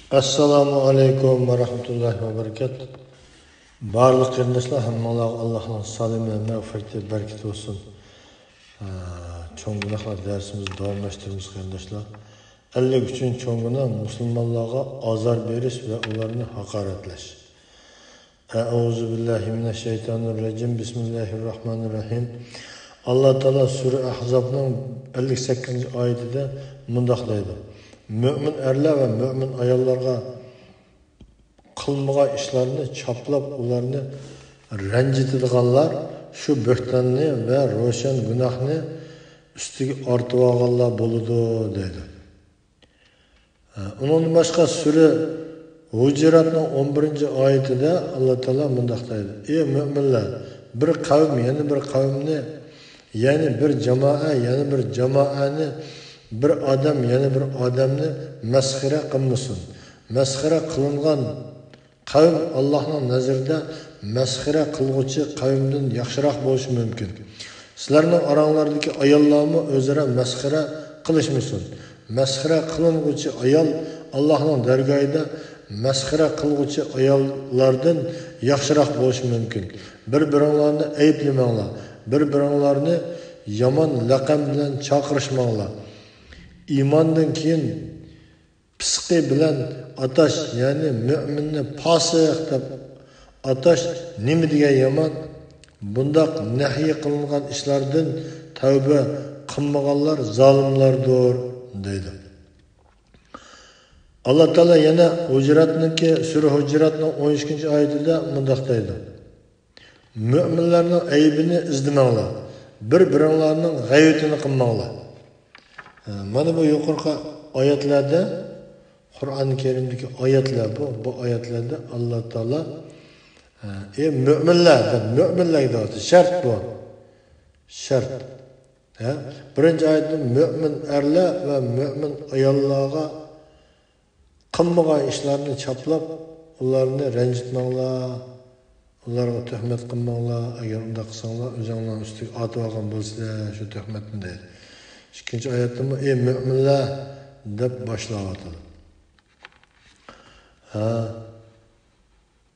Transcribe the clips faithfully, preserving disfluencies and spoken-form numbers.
ئەسسالامۇ ئەلەيكۇم ۋە رەھمەتۇللاھى ۋە بەرىكات. بارلىق قېرىنداشلار، ھەممىڭلارغا ئاللاھنىڭ سالىمى، مەغپىرىتى، بەرىكىتى بولسۇن. ئە، چوڭ گۇناھلار دەرسىمىزنى داۋاملاشتۇرىمىز، قېرىنداشلار. ئەللىك ئۈچىنچى چوڭ گۇناھ، مۇسۇلمانلارغا ئازار بېرىش ۋە ئۇلارنى ھاقارەتلەش. ئەئۇزۇ بىللاھى مىنەششەيتانىر رەجىم. بىسمىللاھىر راھمانىر راھىم. ئاللا تائالا سۈرە ئەھزابنىڭ ئەللىك سەككىزىنچى ئايىتىدە مۇنداق دەيدۇ: مۆمىن ئەرلەر ۋە مۆمىن ئاياللارغا قىلمىغان ئىشلارنى چاپلاپ، ئۇلارنى رەنجىتىدىغانلار شۇ بۆھتاننى ۋە روشەن گۇناھنى ئۈستىگە ئارتىۋالغانلار بولىدۇ، دەيدۇ. ئۇنىڭدىن باشقا سۈرە ھۇجراتنىڭ ئون بىرىنچى ئايىتىدە ئاللا تائالا مۇنداق دەيدۇ: ئى مۆمىنلەر، بىر قەۋم يەنە بىر قەۋمنى، يەنى بىر جامائە يەنە بىر جامائەنى، بىر ئادەم يەنە بىر ئادەمنى مەسخىرە قىلمىسۇن. مەسخىرە قىلىنغان قەۋم ئاللاھنىڭ نەزىرىدە مەسخىرە قىلغۇچى قەۋمدىن ياخشىراق بولۇشى مۇمكىن. سىلەرنىڭ ئاراڭلاردىكى ئاياللارمۇ ئۆزئارا مەسخىرە قىلىشمىسۇن. مەسخىرە قىلىنغۇچى ئايال ئاللاھنىڭ دەرگاھىدا مەسخىرە قىلغۇچى ئاياللاردىن ياخشىراق بولۇشى مۇمكىن. بىر-بىرىڭلارنى ئەيىبلىمەڭلار. بىر-بىرىڭلارنى يامان لەقەم بىلەن چاقىرىشماڭلار. ئىماندىن كېيىن پىسقى بىلەن ئاتاش، يەنى مۆمىننى پاسىق دەپ ئاتاش نېمە دېگەن يامان! بۇنداق نەھيى قىلىنغان ئىشلاردىن تەۋبە قىلمىغانلار زالىملاردۇر، دەيدۇ. ئاللا تائالا يەنە ھۇجراتنىڭكى، سۈرە ھۇجراتنىڭ ئون ئىككىنچى ئايىتىدە مۇنداق دەيدۇ: مۆمىنلەرنىڭ ئەيىبىنى ئىزدىمەڭلار، بىر-بىرىڭلارنىڭ غەيۋىتىنى قىلماڭلار. مانا بۇ يۇقىرىقى ئايەتلەردە، قۇرئان كەرىمدىكى ئايەتلەر بۇ. بۇ ئايەتلەردە ئاللا تائالا، ئى مۆمىنلەر دەپ، مۆمىنلەرگە دەۋاتىدۇ. شەرت بۇ. شەرت. ھە؟ بىرىنچى ئايەتتە مۆمىن ئەرلەر ۋە مۆمىن ئاياللارغا قىلمىغان ئىشلارنى چاپلاپ، ئۇلارنى رەنجىتمەڭلار، ئۇلارغا تۆھمەت قىلماڭلار، ئەگەر ئۇنداق قىلساڭلار، ئۆزۈڭلارنىڭ ئۈستىگە ئارتىۋالغان بولىسىلەر شۇ تۆھمەتنى، دەيدۇ. ئىككىنچى ئايەتتىمۇ، ئى مۆمىنلەر، دەپ باشلاۋاتىدۇ. ھە.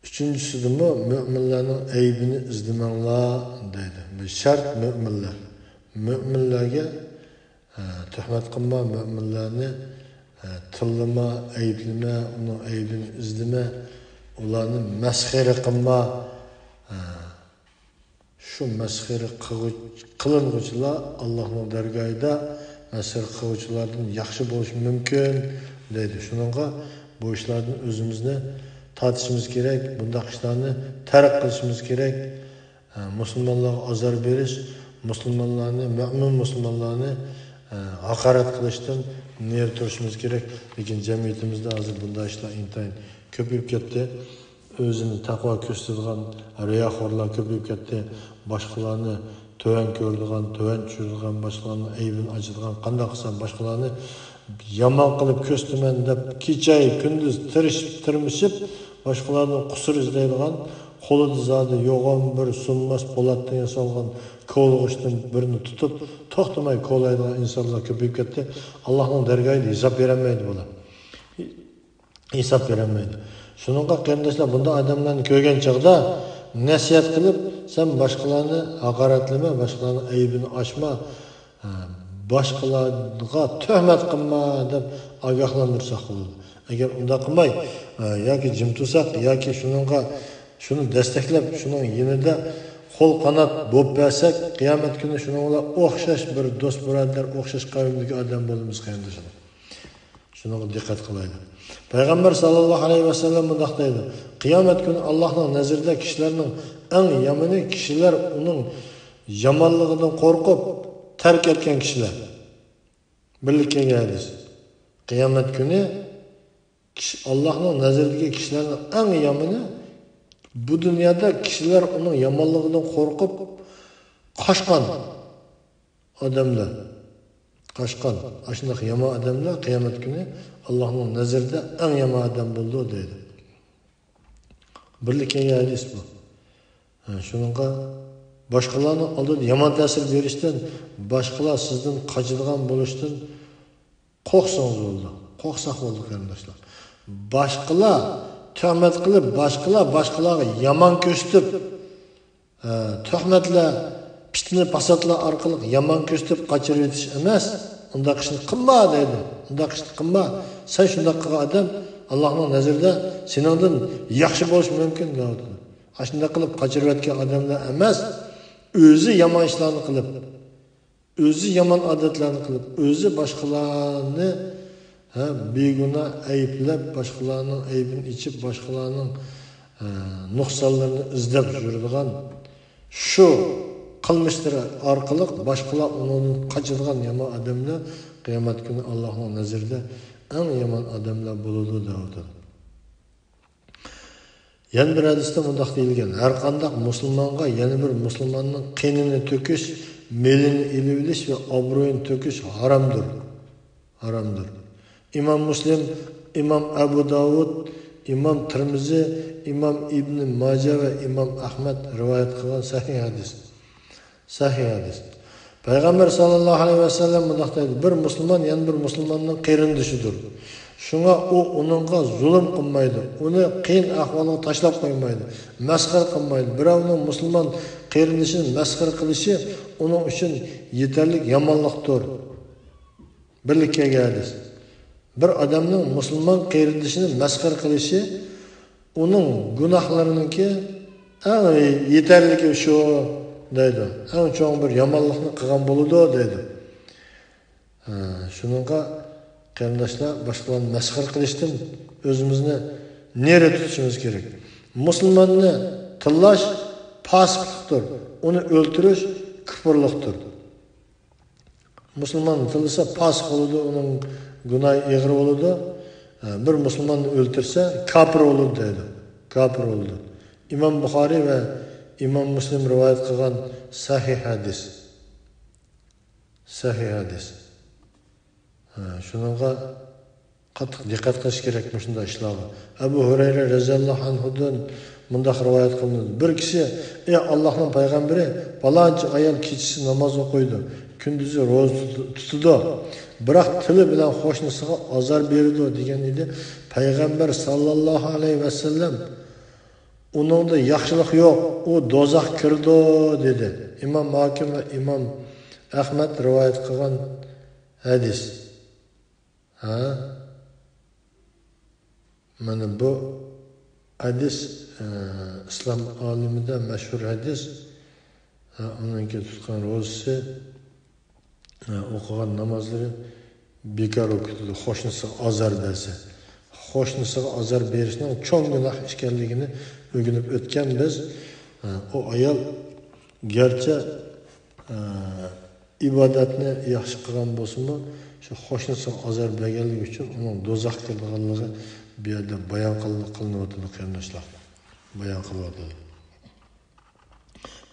ئۈچىنچىسىدىمۇ، مۆمىنلەرنىڭ ئەيىبىنى ئىزدىمەڭلار، دەيدۇ. بۇ شەرت مۆمىنلەر. مۆمىنلەرگە، ھە، تۆھمەت قىلما، مۆمىنلەرنى، ھە، تىللىما، ئەيىبلىمە، ئۇنىڭ ئەيىبىنى ئىزدىمە، ئۇلارنى مەسخىرە قىلما. ھە، شۇ مەسخىرە قىلغۇچ-، قىلىنغۇچىلار ئاللاھنىڭ دەرگاھىدا مەسخىرە قىلغۇچىلاردىن ياخشى بولۇشى مۇمكىن، دەيدۇ. شۇنىڭغا بۇ ئىشلاردىن ئۆزىمىزنى تارتىشىمىز كېرەك، بۇنداق ئىشلارنى تەرك قىلىشىمىز كېرەك. ھە، مۇسۇلمانلارغا ئازار بېرىش، مۇسۇلمانلارنى، مۆمىن مۇسۇلمانلارنى، ھە، ھاقارەت قىلىشتىن نېرى تۇرۇشىمىز كېرەك. لېكىن جەمئىيىتىمىزدە ھازىر بۇنداق ئىشلار ئىنتايىن كۆپىيىپ كەتتى. ئۆزىنى تەقۋا كۆرسىتىدىغان رىياخورلار كۆپىيىپ كەتتى. باشقىلارنى تۆۋەن كۆرىدىغان، تۆۋەن چۈشۈرىدىغان، باشقىلارنىڭ ئەيىبىنى ئاچىدىغان، قانداق قىلسام باشقىلارنى يامان قىلىپ كۆرسىتىمەن دەپ كېچە كۈندۈز تىرىشىپ، تىرمىشىپ، باشقىلاردىن قۇسۇر ئىزدەيدىغان، قولىدا زادى يوغان بىر سۇنماس پولاتتىن ياسالغان كولىغۇچتىن بىرنى تۇتۇپ، توختىماي كولايدىغان ئىنسانلار كۆپىيىپ كەتتى. ئاللاھنىڭ دەرگاھىدا ھېساب بېرەلمەيدۇ بۇلار. ھېساب بېرەلمەيدۇ. شۇنىڭغا قېرىنداشلار، بۇنداق ئادەملەرنى كۆرگەن چاغدا نەسىھەت قىلىپ، سەن باشقىلارنى ھاقارەتلىمە، باشقىلارنىڭ ئەيىبىنى ئاچما، ھە، باشقىلارغا تۆھمەت قىلما دەپ ئاگاھلاندۇرساق بولىدۇ. ئەگەر ئۇنداق قىلماي، ھە، ياكى جىم تۇرساق، ياكى شۇنىڭغا، شۇنى دەستەكلەپ، شۇنىڭ يېنىدا قول قانات بولۇپ بەرسەك، قىيامەت كۈنى شۇنىڭ بىلەن ئوخشاش بىر دوست بۇرادەر، ئوخشاش قەۋمدىكى ئادەم بولىمىز، قېرىنداشلار. شۇنىڭغا دىققەت قىلايلى. پەيغەمبەر ساللاللاھۇ ئەلەيھى ۋەسەللەم مۇنداق دەيدۇ: قىيامەت كۈنى ئاللاھنىڭ نەزىرىدە كىشىلەرنىڭ ئەڭ يامىنى كىشىلەر ئۇنىڭ يامانلىقىدىن قورقۇپ تەرك ئەتكەن كىشىلەر. بىرلىككە كەلگەن ھەدىس. قىيامەت كۈنى كىشى، ئاللاھنىڭ نەزىرىدىكى كىشىلەرنىڭ ئەڭ يامىنى، بۇ دۇنيادا كىشىلەر ئۇنىڭ يامانلىقىدىن قورقۇپ قاچقان ئادەملەر، قاچقان، ئاشۇنداق يامان ئادەملەر قىيامەت كۈنى ئاللاھنىڭ نەزىرىدە ئەڭ يامان ئادەم بولىدۇ، دەيدۇ. بىرلىككە كەلگەن ھەدىس بۇ. ھە، شۇنىڭغا باشقىلارنىڭ ئالدىدا يامان تەسىر بېرىشتىن، باشقىلار سىزدىن قاچىدىغان بولۇشتىن قورقسىڭىز بولىدۇ. قورقساق بولىدۇ، قېرىنداشلار. باشقىلار تۆھمەت قىلىپ، باشقىلار باشقىلارغا يامان كۆرسىتىپ، ئە، تۆھمەتلەر، پىتنە پاساتلار ئارقىلىق يامان كۆرسىتىپ قاچۇرۇۋېتىش ئەمەس. ئۇنداق ئىشنى قىلما دەيدۇ. ئۇنداق ئىشنى قىلما. سەن شۇنداق قىلغان ئادەم ئاللاھنىڭ نەزىرىدە سېنىڭدىن ياخشى بولۇشى مۇمكىن دەۋاتىدۇ. ئاشۇنداق قىلىپ قاچۇرۇۋەتكەن ئادەملەر ئەمەس، ئۆزى يامان ئىشلارنى قىلىپ، ئۆزى يامان ئادەتلەرنى قىلىپ، ئۆزى باشقىلارنى، ھە، بىگۇناھ ئەيىبلەپ، باشقىلارنىڭ ئەيىبىنى ئېچىپ، باشقىلارنىڭ، ھە، نۇقسانلىرىنى ئىزدەپ يۈرىدىغان، شۇ قىلمىشلىرى ئارقىلىق باشقىلار ئۇنىڭدىن قاچىدىغان يامان ئادەملەر قىيامەت كۈنى ئاللاھنىڭ نەزىرىدە ئەڭ يامان ئادەملەر بولىدۇ، دەۋاتىدۇ. يەنە بىر ھەدىستە مۇنداق دېيىلگەن: ھەرقانداق مۇسۇلمانغا يەنە بىر مۇسۇلماننىڭ قېنىنى تۆكۈش، مېلىنى ئېلىۋېلىش ۋە ئابرۇيىنى تۆكۈش ھارامدۇر. ھارامدۇر. ئىمام مۇسلىم، ئىمام ئەبۇ داۋۇد، ئىمام تىرمىزى، ئىمام ئىبنى ماجە ۋە ئىمام ئەھمەد رىۋايەت قىلغان سەھىھ ھەدىس. سەھىھ ھەدىس. پەيغەمبەر ساللاللاھۇ ئەلەيھى ۋەسەللەم مۇنداق دەيدۇ: بىر مۇسۇلمان يەنە بىر مۇسۇلماننىڭ قېرىندىشىدۇر. شۇڭا ئۇ ئۇنىڭغا زۇلۇم قىلمايدۇ، ئۇنى قىيىن ئەھۋالغا تاشلاپ قويمايدۇ، مەسخىرە قىلمايدۇ. بىرەۋنىڭ مۇسۇلمان قېرىندىشىنى مەسخىرە قىلىشى ئۇنىڭ ئۈچۈن يېتەرلىك يامانلىقتۇر. بىرلىككە كەلگەن ھەدىس. بىر ئادەمنىڭ مۇسۇلمان قېرىندىشىنى مەسخىرە قىلىشى ئۇنىڭ گۇناھلىرىنىڭكى ئەڭ يېتەرلىكى شۇ دەيدۇ. ئەڭ چوڭ بىر يامانلىقنى قىلغان بولىدۇ دەيدۇ. ھە، شۇنىڭغا قېرىنداشلار، باشقىلارنى مەسخىرە قىلىشتىن ئۆزىمىزنى نېرى تۇتۇشىمىز كېرەك. مۇسۇلماننى تىللاش پاسىقلىقتۇر، ئۇنى ئۆلتۈرۈش كۇپۇرلۇقتۇر. مۇسۇلماننى تىللىسا پاسىق بولىدۇ، ئۇنىڭ گۇناھى ئېغىر بولىدۇ. بىر مۇسۇلماننى ئۆلتۈرسە كاپىر بولىدۇ دەيدۇ. كاپىر بولىدۇ. ئىمام بۇخارىي ۋە ئىمام مۇسلىم رىۋايەت قىلغان سەھىھ ھەدىس. سەھىھ ھەدىس. ھە، شۇنىڭغا قاتتىق دىققەت قىلىش كېرەك مۇشۇنداق ئىشلارغا. ئەبۇ ھۇرەيرە رەزىياللاھۇ ئەنھۇدىن مۇنداق رىۋايەت قىلىنىدۇ: بىر كىشى، ئى ئاللاھنىڭ پەيغەمبىرى، پالانچى ئايال كېچىسى ناماز ئوقۇيدۇ، كۈندۈزى روزا تۇت-، تۇتىدۇ، بىراق تىلى بىلەن قوشنىسىغا ئازار بېرىدۇ، دېگەن ئىدى. پەيغەمبەر ساللاللاھۇ ئەلەيھى ۋەسەللەم، ئۇنىڭدا ياخشىلىق يوق، ئۇ دوزاخ كىرىدۇ، دېدى. ئىمام ھاكىم ۋە ئىمام ئەھمەد رىۋايەت قىلغان ھەدىس. ھە؟ مانا بۇ ھەدىس، ئە، ئىسلام ئالىمىدە مەشھۇر ھەدىس. ھە، ئۇنىڭكى تۇتقان روزىسى، ئە، ئوقۇغان نامازلىرى بىكار بولۇپ كېتىدۇ، قوشنىسىغا ئازار بەرسە. قوشنىسىغا ئازار بېرىشنىڭ چوڭ گۇناھ ئىكەنلىكىنى ئۆگىنىپ ئۆتكەن بىز. ئە، ئۇ ئايال گەرچە، ئە، ئىبادەتنى ياخشى قىلغان بولسىمۇ، شۇ قوشنىسىغا ئازار بەرگەنلىكى ئۈچۈن ئۇنىڭ دوزاخ كىرىدىغانلىقى بۇ يەردە بايان قىل-، قىلىنىۋاتىدۇ، قېرىنداشلار. بايان قىلىنىۋاتىدۇ.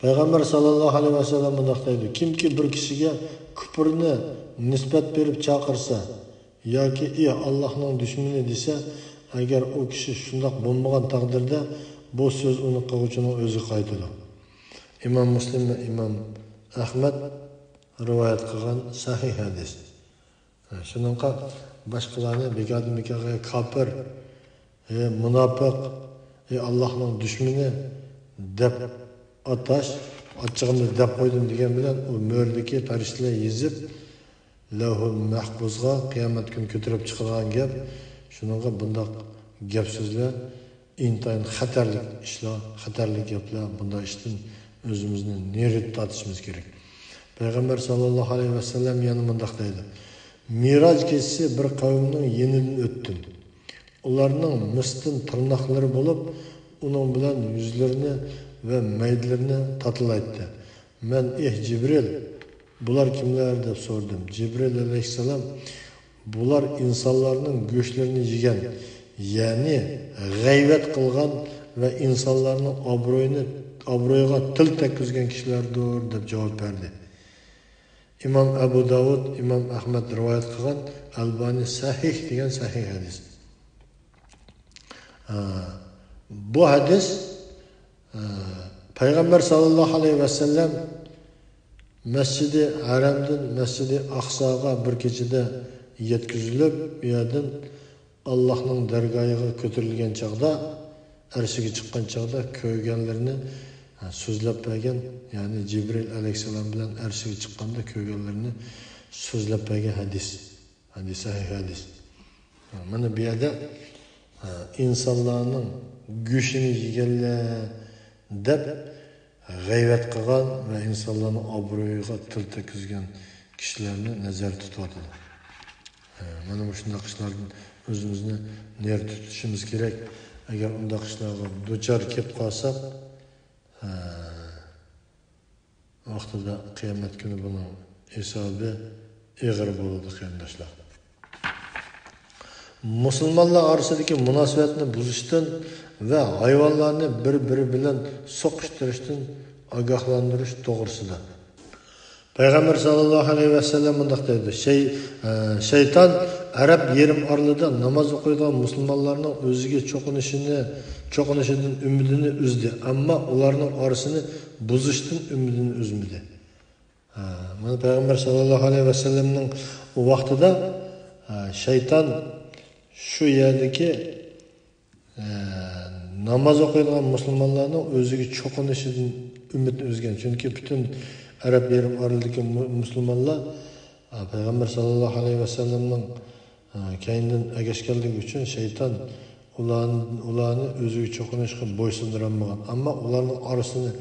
پەيغەمبەر ساللاللاھۇ ئەلەيھى ۋەسەللەم مۇنداق دەيدۇ: كىمكى بىر كىشىگە كۇپۇرنى نىسبەت بېرىپ چاقىرسا ياكى «ئى ئاللاھنىڭ دۈشمىنى» دېسە، ئەگەر ئۇ كىشى شۇنداق بولمىغان تەقدىردە، بۇ سۆز ئۇنى قىلغۇچىنىڭ ئۆزىگە قايتىدۇ. ئىمام مۇسلىم ۋە ئىمام ئەھمەد رىۋايەت قىلغان سەھىھ ھەدىس. شۇنىڭغا باشقىلارنى بىكاردىن بىكارغا كاپىر، ئى مۇناپىق، ئى ئاللاھنىڭ دۈشمىنى دەپ ئاتاش، ئاچچىقىمدا دەپ قويدۇم دېگەن بىلەن ئۇ مۆردىكى پەرىشتىلەر يېزىپ، لەۋھۇل مەھپۇزغا قىيامەت كۈنى كۆتۈرۈپ چىقىدىغان گەپ. شۇنىڭغا بۇنداق گەپ سۆزلەر ئىنتايىن خەتەرلىك ئىشلار، خەتەرلىك گەپلەر. بۇنداق ئىشتىن ئۆزىمىزنى نېرى تارتىشىمىز كېرەك. پەيغەمبەر ساللاللاھۇ ئەلەيھى ۋەسەللەم يەنە مۇنداق دەيدۇ: مىراج كېچىسى بىر قەۋمنىڭ يېنىدىن ئۆتتۈم. ئۇلارنىڭ مىستىن تىرناقلىرى بولۇپ، ئۇنىڭ بىلەن يۈزلىرىنى ۋە مەيدىلىرىنى تاتىلايتتى. مەن: «ئېھ، جىبرىل، بۇلار كىملەر؟» دەپ سورىدىم. جىبرىل ئەلەيھىسسالام: «بۇلار ئىنسانلارنىڭ گۆشلىرىنى يېگەن، يەنى غەيۋەت قىلغان ۋە ئىنسانلارنىڭ ئابرۇيىنى، ئابرۇيىغا تىل تەگكۈزگەن كىشىلەردۇر» دەپ جاۋاب بەردى. ئىمام ئەبۇ داۋۇد، ئىمام ئەھمەد رىۋايەت قىلغان، ئەلبانى سەھىھ دېگەن سەھىھ ھەدىس. ھە، بۇ ھەدىس، ھە، پەيغەمبەر ساللاللاھۇ ئەلەيھى ۋەسەللەم مەسچىدى ھەرەمدىن مەسچىدى ئەقساغا بىر كېچىدە يەتكۈزۈلۈپ، ئۇ يەردىن ئاللاھنىڭ دەرگاھىغا كۆتۈرۈلگەن چاغدا، ئەرشىگە چىققان چاغدا كۆرگەنلىرىنى، ھە، سۆزلەپ بەرگەن، يەنى جىبرىل ئەلەيھىسسالام بىلەن ئەرشىگە چىققاندا كۆرگەنلىرىنى سۆزلەپ بەرگەن ھەدىس. ھەدىس، سەھىھ ھەدىس. مانا بۇ يەردە، ھە، ئىنسانلارنىڭ گۆشىنى يېگەنلەر دەپ غەيۋەت قىلغان ۋە ئىنسانلارنىڭ ئابرۇيىغا تىل تەگكۈزگەن كىشىلەرنى نەزەردە تۇتۇۋاتىدۇ. ھە، مانا مۇشۇنداق ئىشلاردىن ئۆزىمىزنى نېرى تۇتۇشىمىز كېرەك. ئەگەر ئۇنداق ئىشلارغا دۇچار كېلىپ قالساق، ھە، ۋاقتىدا قىيامەت كۈنى بۇنىڭ ھېسابى ئېغىر بولىدۇ، قېرىنداشلار. مۇسۇلمانلار ئارىسىدىكى مۇناسىۋەتنى بۇزۇشتىن ۋە ھايۋانلارنى بىر-بىرى بىلەن سوقۇشتۇرۇشتىن ئاگاھلاندۇرۇش توغرىسىدا. پەيغەمبەر ساللاللاھۇ ئەلەيھى ۋەسەللەم مۇنداق دەيدۇ: شەي-، ئە، شەيتان ئەرەب يېرىم ئارىلىدا ناماز ئوقۇيدىغان مۇسۇلمانلارنىڭ ئۆزىگە چوقۇنۇشىنى، چوقۇنۇشىدىن ئۈمىدىنى ئۈزدى، ئەمما ئۇلارنىڭ ئارىسىنى بۇزۇشتىن ئۈمىدىنى ئۈزمىدى. ھە، مانا پەيغەمبەر ساللاللاھۇ ئەلەيھى ۋەسەللەمنىڭ ۋاقتىدا، ھە، شەيتان شۇ يەردىكى، ھە، ناماز ئوقۇيدىغان مۇسۇلمانلارنىڭ ئۆزىگە چوقۇنۇشىدىن ئۈمىدنى ئۈزگەن. چۈنكى پۈتۈن ئەرەب يېرىم ئارىلىدىكى مۇ-، مۇسۇلمانلار، ھە، پەيغەمبەر ساللاللاھۇ ئەلەيھى ۋەسەللەمنىڭ ھە، كەينىدىن ئەگەشكەنلىكى ئۈچۈن شەيتان ئۇلارنى، ئۇلارنى ئۆزىگە چوقۇنۇشقا بويسۇندۇرالمىغان. ئەمما ئۇلارنىڭ ئارىسىنى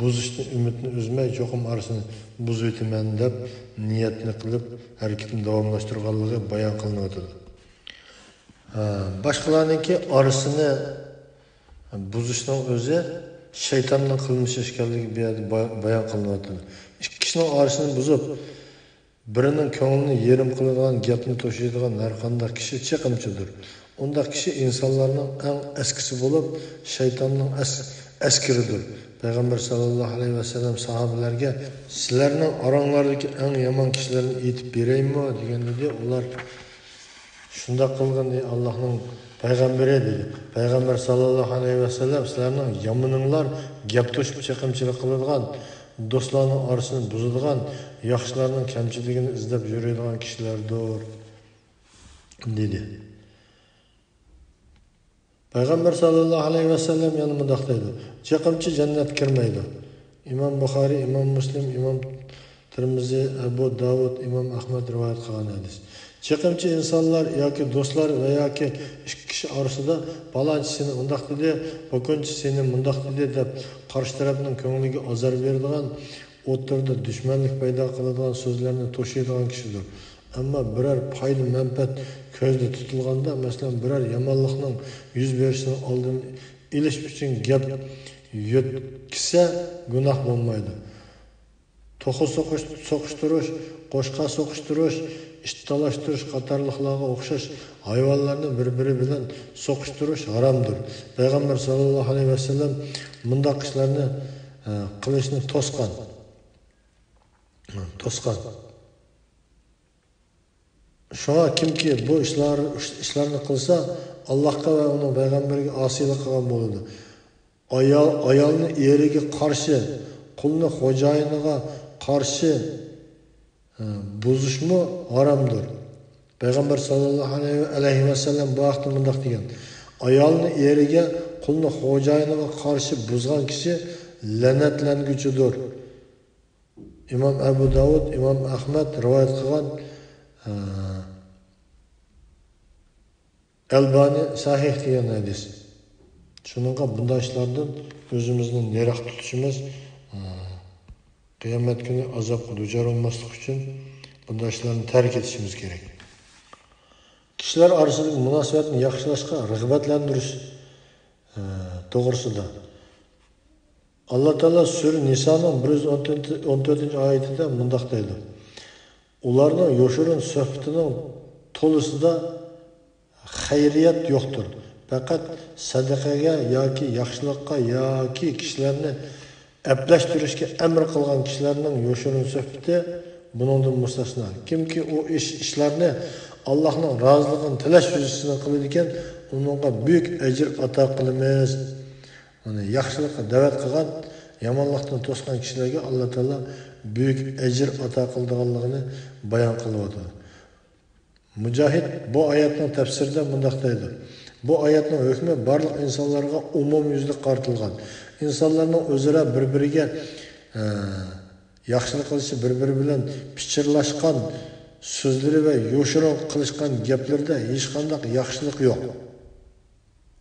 بۇزۇشتىن ئۈمىدنى ئۈزمەي، چوقۇم ئارىسىنى بۇزۇۋېتىمەن دەپ نىيەتنى قىلىپ، ھەرىكىتىنى داۋاملاشتۇرغانلىقى بايان قىلىنىۋاتىدۇ. ھە، باشقىلارنىڭكى ئارىسىنى بۇزۇشنىڭ ئۆزى شەيتاننىڭ قىلمىشى ئىكەنلىكى بۇ يەردە با-، بايان قىلىنىۋاتىدۇ. ئىككى كىشىنىڭ ئارىسىنى بۇزۇپ، بىرىنىڭ كۆڭلىنى يېرىم قىلىدىغان گەپنى توشۇيدىغان ھەرقانداق كىشى چېقىمچىدۇر. ئۇنداق كىشى ئىنسانلارنىڭ ئەڭ ئەسكىسى بولۇپ، شەيتاننىڭ ئەس-، ئەسكىرىدۇر. پەيغەمبەر ساللاللاھۇ ئەلەيھى ۋەسەللەم ساھابىلەرگە، «سىلەرنىڭ ئاراڭلاردىكى ئەڭ يامان كىشىلەرنى ئېيتىپ بېرەيمۇ؟» دېگەندە، ئۇلار، «شۇنداق قىلغىن، ئەي ئاللاھنىڭ پەيغەمبىرى» دېدى. پەيغەمبەر ساللاللاھۇ ئەلەيھى ۋەسەللەم، «سىلەرنىڭ يامىنىڭلار گەپ توشۇپ چېقىمچىلىق قىلىدىغان، دوستلارنىڭ ئارىسىنى بۇزىدىغان، ياخشىلارنىڭ كەمچىلىكىنى ئىزدەپ يۈرىدىغان كىشىلەردۇر» دېدى. پەيغەمبەر ساللاللاھۇ ئەلەيھى ۋەسەللەم يەنە مۇنداق دەيدۇ: «چېقىمچى جەننەتكە كىرمەيدۇ.» ئىمام بۇخارىي، ئىمام مۇسلىم، ئىمام تىرمىزى، ئەبۇ داۋۇد، ئىمام ئەھمەد رىۋايەت قىلغان ھەدىس. چېقىمچى ئىنسانلار ياكى دوستلار ۋە ياكى ئىككى كىشى ئارىسىدا، «پالانچى سېنى ئۇنداق دېدى، پوكۇنچى سېنى مۇنداق دېدى» دەپ، قارشى تەرەپنىڭ كۆڭلىگە ئازار بېرىدىغان، ئوتتۇرىدا دۈشمەنلىك پەيدا قىلىدىغان سۆزلەرنى توشۇيدىغان كىشىدۇر. ئەمما بىرەر پايدا-مەنپەئەت كۆزدە تۇتۇلغاندا، مەسىلەن، بىرەر يامانلىقنىڭ يۈز بېرىشىنىڭ ئالدىنى ئېلىش ئۈچۈن گەپ يۆتكىسە، گۇناھ بولمايدۇ. توخۇ سوقۇش-، سوقۇشتۇرۇش، قوچقار سوقۇشتۇرۇش، ئىت تالاشتۇرۇش قاتارلىقلارغا ئوخشاش ھايۋانلارنى بىر-بىرى بىلەن سوقۇشتۇرۇش ھارامدۇر. پەيغەمبەر ساللاللاھۇ ئەلەيھى ۋەسەللەم مۇنداق ئىشلارنى، ئە، قىلىشنى توسقان. توسقان. شۇڭا كىمكى بۇ ئىشلار، ئىشلارنى قىلسا، ئاللاھقا ۋە ئۇنىڭ پەيغەمبىرىگە ئاسىيلىق قىلغان بولىدۇ. ئايال، ئايالنى ئېرىگە قارشى، قۇلنى خوجايىنىغا قارشى، ھە، بۇزۇشمۇ ھارامدۇر. پەيغەمبەر ساللاللاھۇ ئەلەيھى ۋەسەللەم بۇ ھەقتە مۇنداق دېگەن: «ئايالنى ئېرىگە، قۇلنى خوجايىنىغا قارشى بۇزغان كىشى لەنەتلەنگۈچىدۇر.» ئىمام ئەبۇ داۋۇد، ئىمام ئەھمەد رىۋايەت قىلغان، ئە، ئەلبانى سەھىھ دېگەن ھەدىس. شۇنىڭغا بۇنداق ئىشلاردىن ئۆزىمىزنى نېرى تۇتۇشىمىز، ئە، قىيامەت كۈنى ئازابقا دۇچار بولماسلىق ئۈچۈن بۇنداق ئىشلارنى تەرك ئېتىشىمىز كېرەك. كىشىلەر ئارىسىدىكى مۇناسىۋەتنى ياخشىلاشقا رىغبەتلەندۈرۈش، ئە، توغرىسىدا. ئاللا تائالا سۈرە نىسانىڭ بىر يۈز ئون تۆتىنچى ئايىتىدە مۇنداق دەيدۇ: «ئۇلارنىڭ يوشۇرۇن سۆھبىتىنىڭ تولىسىدا خەيرىيەت يوقتۇر. پەقەت سەدىقىگە ياكى ياخشىلىققا ياكى كىشىلەرنى ئەپلەشتۈرۈشكە ئەمر قىلغان كىشىلەرنىڭ يوشۇرۇن سۆھبىتى بۇنىڭدىن مۇستەسنا. كىمكى ئۇ ئىش، ئىشلارنى ئاللاھنىڭ رازىلىقىنى تىلەش يۈزىسىدىن قىلىدىكەن، ئۇنىڭغا بۈيۈك ئەجىر ئاتا قىلىمىز.» يەنى ياخشىلىققا دەۋەت قىلغان، يامانلىقتىن توسقان كىشىلەرگە ئاللا تائالا بۈيۈك ئەجىر ئاتا قىلىدىغانلىقىنى بايان قىلىۋاتىدۇ. مۇجاھىد بۇ ئايەتنىڭ تەپسىرىدە مۇنداق دەيدۇ: بۇ ئايەتنىڭ ھۆكمى بارلىق ئىنسانلارغا ئومۇميۈزلۈك قارىتىلغان. ئىنسانلارنىڭ ئۆزئارا بىر-بىرىگە، ئە، ياخشىلىق قىلىشى، بىر-بىرى بىلەن پىچىرلاشقان سۆزلىرى ۋە يوشۇرۇن قىلىشقان گەپلىرىدە ھېچقانداق ياخشىلىق يوق.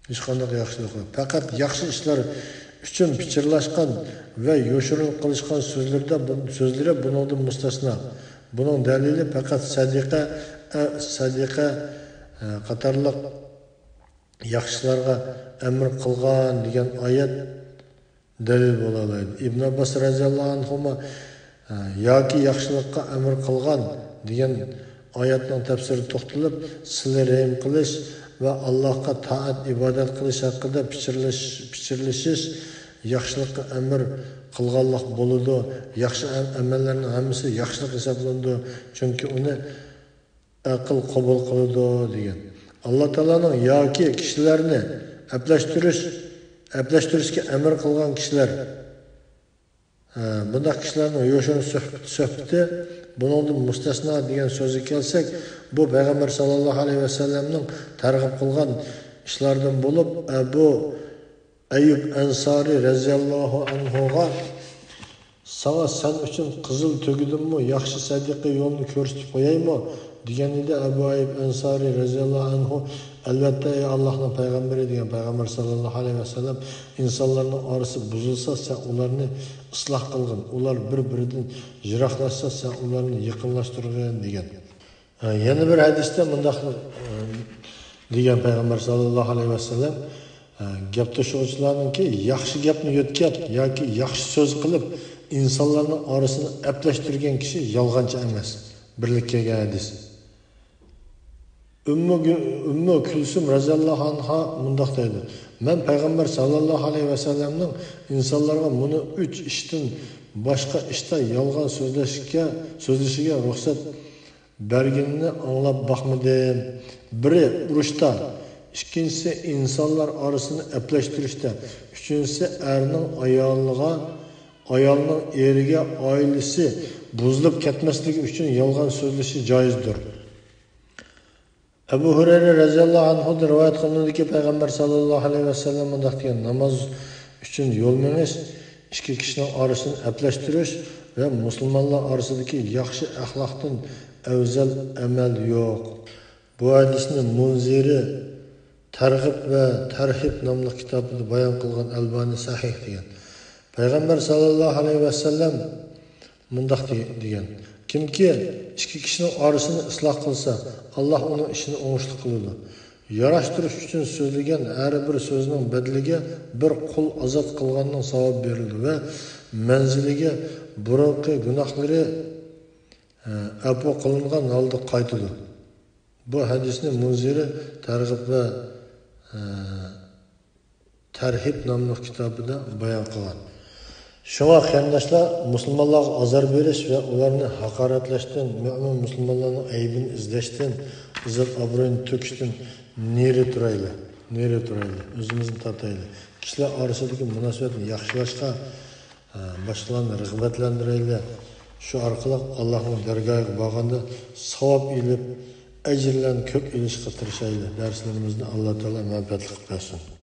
ھېچقانداق ياخشىلىق يوق. پەقەت ياخشى ئىشلار ئۈچۈن پىچىرلاشقان ۋە يوشۇرۇن قىلىشقان سۆزلىرىدە بۇ، سۆزلىرى بۇنىڭدىن مۇستەسنا. بۇنىڭ دەلىلى پەقەت سەدىقە، ئە، سەدىقە، ئە، قاتارلىق ياخشىلارغا ئەمر قىلغان دېگەن ئايەت دەلىل بولالايدۇ. ئىبن ئابباس رەزىياللاھۇ ئەنھۇما، ئە، ياكى ياخشىلىققا ئەمر قىلغان دېگەن ئايەتنىڭ تەپسىرىگە توختىلىپ، سىلە رەھىم قىلىش ۋە ئاللاھقا تائەت ئىبادەت قىلىش ھەققىدە پىچىرلىش-، پىچىرلىشىش ياخشىلىققا ئەمر قىلغانلىق بولىدۇ. ياخشى ئەم-، ئەمەللەرنىڭ ھەممىسى ياخشىلىق ھېسابلىنىدۇ، چۈنكى ئۇنى ئەقىل قوبۇل قىلىدۇ دېگەن. ئاللا تائالانىڭ ياكى كىشىلەرنى ئەپلەشتۈرۈش، ئەپلەشتۈرۈشكە ئەمر قىلغان كىشىلەر، ھە، بۇنداق كىشىلەرنىڭ يوشۇرۇن سۆھبىتى، سۆھبىتى بۇنىڭدىن مۇستەسنا دېگەن سۆزگە كەلسەك، بۇ پەيغەمبەر ساللاللاھۇ ئەلەيھى ۋەسەللەمنىڭ تەرغىب قىلغان ئىشلاردىن بولۇپ، ئەبۇ ئەييۇب ئەنسارى رەزىياللاھۇ ئەنھۇغا، ساڭا سەن ئۈچۈن قىزىل تۆگىدىنمۇ ياخشى سەدىقە يولىنى كۆرسىتىپ قويايمۇ؟ دېگەن ئىدى ئەبۇ ئەييۇب ئەنسارى رەزىياللاھۇ ئەنھۇ. ئەلۋەتتە، ئەي ئاللاھنىڭ پەيغەمبىرى، دېگەن پەيغەمبەر ساللاللاھۇ ئەلەيھى ۋەسەللەم، ئىنسانلارنىڭ ئارىسى بۇزۇلسا، سەن ئۇلارنى ئىسلاھ قىلغىن، ئۇلار بىر-بىرىدىن يىراقلاشسا، سەن ئۇلارنى يېقىنلاشتۇرغىن، دېگەن. ھە، يەنە بىر ھەدىستە مۇنداق، ئە، دېگەن پەيغەمبەر ساللاللاھۇ ئەلەيھى ۋەسەللەم، ئە، گەپ توشۇغۇچىلارنىڭكى ياخشى گەپنى يۆتكەپ ياكى ياخشى سۆز قىلىپ ئىنسانلارنىڭ ئارىسىنى ئەپلەشتۈرگەن كىشى يالغانچى ئەمەس. بىرلىككە كەلگەن ھەدىس. ئۈممۇ گۈ-، ئۈممۇ كۈلسۈم رەزىياللاھۇ ئەنھا مۇنداق دەيدۇ: مەن پەيغەمبەر ساللاللاھۇ ئەلەيھى ۋەسەللەمنىڭ ئىنسانلارغا مۇنۇ ئۈچ ئىشتىن باشقا ئىشتا يالغان سۆزلەشكە، سۆزلىشىگە رۇخسەت بەرگىنىنى ئاڭلاپ باقمىدىم. بىرى ئۇرۇشتا، ئىككىنچىسى ئىنسانلار ئارىسىنى ئەپلەشتۈرۈشتە، ئۈچىنچىسى ئەرنىڭ ئايالىغا، ئايالنىڭ ئېرىگە ئائىلىسى بۇزۇلۇپ كەتمەسلىكى ئۈچۈن يالغان سۆزلىشى جايىزدۇر. ئەبۇ ھۇرەيرە رەزىياللاھۇ ئەنھۇدىن رىۋايەت قىلىنىدۇكى، پەيغەمبەر ساللاللاھۇ ئەلەيھى ۋەسەللەم مۇنداق دېگەن: ناماز ئۈچۈن يول مېڭىش، ئىككى كىشىنىڭ ئارىسىنى ئەپلەشتۈرۈش ۋە مۇسۇلمانلار ئارىسىدىكى ياخشى ئەخلاقتىن ئەۋزەل ئەمەل يوق. بۇ ھەدىسنى مۇنزىرى تەرغىب ۋە تەرھىب ناملىق كىتابىدا بايان قىلغان ئەلبانى سەھىھ دېگەن. پەيغەمبەر ساللاللاھۇ ئەلەيھى ۋەسەللەم مۇنداق دېگەن: كىمكى ئىككى كىشىنىڭ ئارىسىنى ئىسلاھ قىلسا، ئاللاھ ئۇنىڭ ئىشىنى ئوڭۇشلۇق قىلىدۇ. ياراشتۇرۇش ئۈچۈن سۆزلىگەن ھەر بىر سۆزنىڭ بەدىلىگە بىر قۇل ئازاد قىلغاننىڭ ساۋابى بېرىلىدۇ ۋە مەنزىلىگە بۇرۇنقى گۇناھلىرى، ئە، ئەپۇ قىلىنغان ھالدا قايتىدۇ. بۇ ھەدىسنى مۇنزىرى تەرغىب ۋە، ئە، تەرھىب ناملىق كىتابىدا بايان قىلغان. شۇڭا قېرىنداشلار، مۇسۇلمانلارغا ئازار بېرىش ۋە ئۇلارنى ھاقارەتلەشتىن، مۆمىن مۇسۇلمانلارنىڭ ئەيىبىنى ئىزدەشتىن، ئىززەت ئابرۇيىنى تۆكۈشتىن نېرى تۇرايلى، نېرى تۇرايلى، ئۆزىمىزنى تارتايلى. كىشىلەر ئارىسىدىكى مۇناسىۋەتنى ياخشىلاشقا، ئە، باشقىلارنى رىغبەتلەندۈرەيلى. شۇ ئارقىلىق ئاللاھنىڭ دەرگاھىغا بارغاندا ساۋاب ئېلىپ، ئەجىرلەرنى كۆپ ئېلىشقا تىرىشايلى. دەرسلىرىمىزنى ئاللا تائالا مەنپەئەتلىك قىلىپ بەرسۇن.